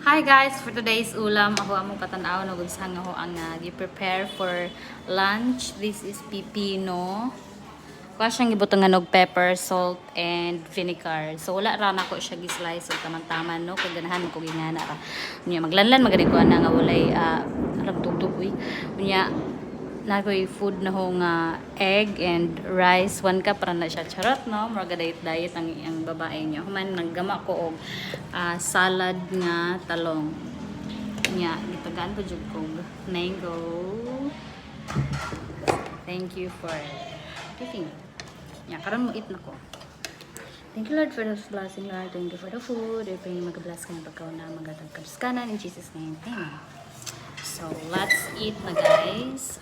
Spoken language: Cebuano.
Hi guys, for today's ulam, ako among patanaw na kung saan ako ang gi-prepare for lunch. This is pipino. Kuha siyang gibutangan og pepper, salt, and vinegar. So wala ra nako siya gi-slice og taman-taman, no, kay ganahan mo ko gingana ra. Unya maglanlan magani ko ana nga walay arag tugtog uy. Unya naa koy food na ho nga egg and rice, 1 cup ra na siya, charot, no? Murag diet diet ang babae niya. Human naggama ko og salad nga talong. Nya gitagaan ko jud kog mango. Thank you for giving. Nya karon mo eat na ko. Thank you, Lord, for this blessing, Lord. Thank you for the food. I pray na mag-bless ka ng pagkaon na magatag kaduskanan. In Jesus' name, amen. So, let's eat na, guys.